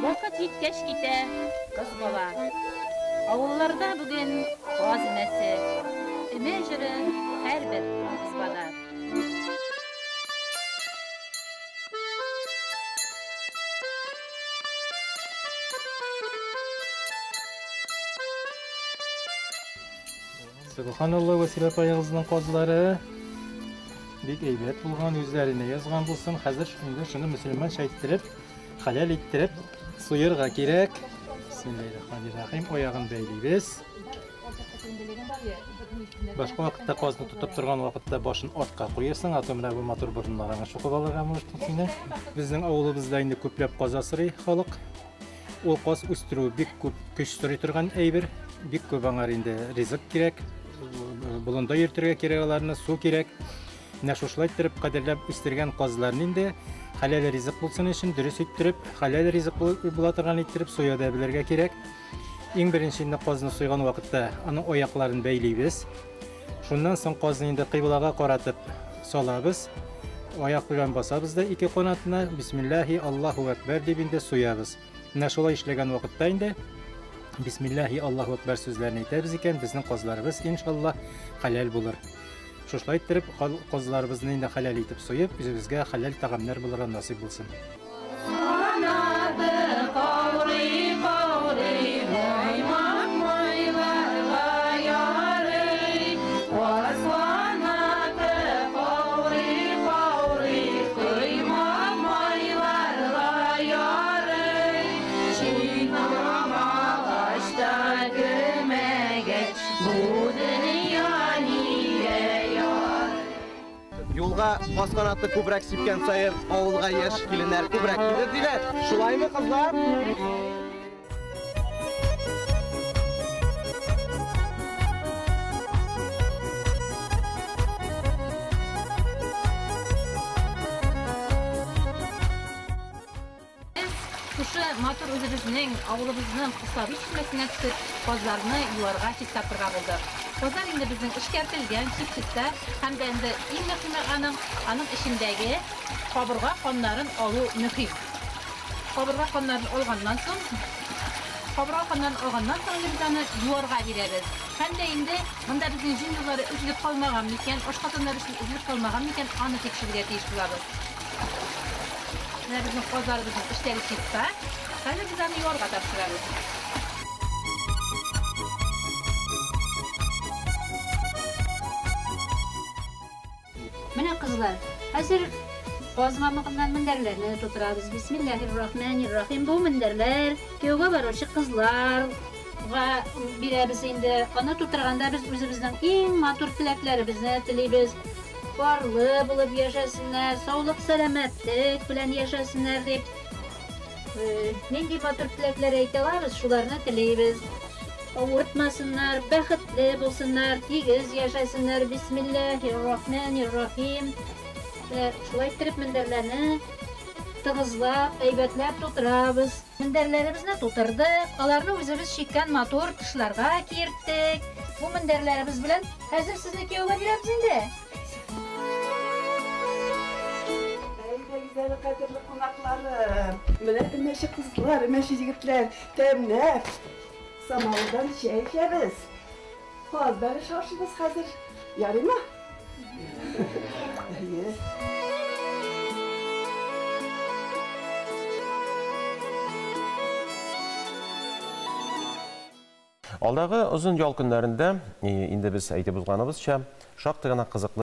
Вакыт җиткәч китә кыз бала. Авылларда бүген каз өмәсе. Өмә җыры һәрбер избада. Сөбханалла, Вәсилә апаегызның казлары бик әйбәт булган, үзләренә язган булсын. Хәзер инде шуны мөселманча иттереп, хәләл иттереп суерга кирәк. Бисмиллаһир-рахманир-рахим. Аягын бәйлибез. Башка вакытта казны тотып торган вакытта башын артка куерсың, а то менә бу матур борыннарыңа чукып алырга мөмкин сине. Безнең авылыбызда инде күпләп каз асрый халык. Ул каз үстерү бик күп көч сорый торган әйбер, бик күп аңар инде ризык кирәк, болында йөртергә кирәк аларны, су кирәк. Менә шушылай иттереп кадерләп үстергән казларны инде хәләл ризык булсын өчен дөрес иттереп, хәләл ризык була торган иттереп суя да белергә кирәк. Иң беренче инде казны суйган вакытта аның аякларын бәйлибез. Шуннан соң казны инде кыйблага каратып салабыз. Аяк белән басабыз да ике канатына Бисмиллаһи Аллаһу әкбәр дип инде суябыз. Менә шулай эшләгән вакытта инде Бисмиллаһи Аллаһу әкбәр сүзләрен әйтәбез икән, безнең казларыбыз иншаллаһ хәләл булыр. Шушылай иттереп казларыбызны инде хәләл итеп суеп, үзебезгә хәләл тәгамнәр булырга насыйп булсын. Канаты каурый, каурый, баймак майларга ярый. Каз канаты каурый, каурый, коймак майларга ярый. Чыйнам агачта көмәгәч, бу дөнья нигә ярый? Юлга каз канаты күбрәк сипкән саен авылга яшь киленнәр күбрәк килер диләр. Шулаймы, кызлар? Без шушы матур үзебезнең авылыбызның Кыслабый чишмәсенә төшеп, казларны юарга, чистартырга булдык. Казлар инде безнең эшкәртелгән, чип-чиста һәм дә инде иң мөһиме аның эчендәге кабырга каннарын алу мөһим. Кабырга каннарын алганнан соң, кабырга каннарын алганнан соң инде без аны юарга бирәбез. Һәм дә инде монда безнең җен юллары өзелеп калмаган микән, ашказаннар өчен өзелеп калмаган микән, аны тикшерергә тиеш булабыз. Менә безнең казларыбызның эчләре чиста. Хәзер без аны юарга тапшырабыз. Менә кызлар, хәзер каз мамыгыннан мендәрләрне тутырабыз. Бисмиллаһир-рахманир-рахим. Бу мендәрләр кияүгә баручы кызларга бирәбез инде. Аны тутырганда без үзебезнең иң матур теләкләребезне телибез. Парлы булып яшәсеннәр, саулык, сәламәтлек белән яшәсеннәр дип. Нинди матур теләкләр әйтә алабыз, шуларны телибез. Авыртмасыннар, бәхетле булсыннар, тигез яшәсеннәр. Бисмиллаһир-рахманир-рахим. Шулай иттереп мендәрләрне тыгызлап, әйбәтләп тутырабыз. Мендәрләребезне тутырдык, аларны үзебез чиккән матур тышларга киерттек. Бу мендәрләребез белән хәзер сезне кияүгә бирәбез инде. Әйдәгез әле, кадерле кунакларым. Менә өмәче кызлар, өмәче егетләр, тәмләп самавырдан чәй эчәбез. Каз бәлеше ашыйбыз хәзер. Ярыймы? Әйе. Алдагы озын ял көннәрендә, инде без әйтеп узганыбызча, шактый гына кызыклы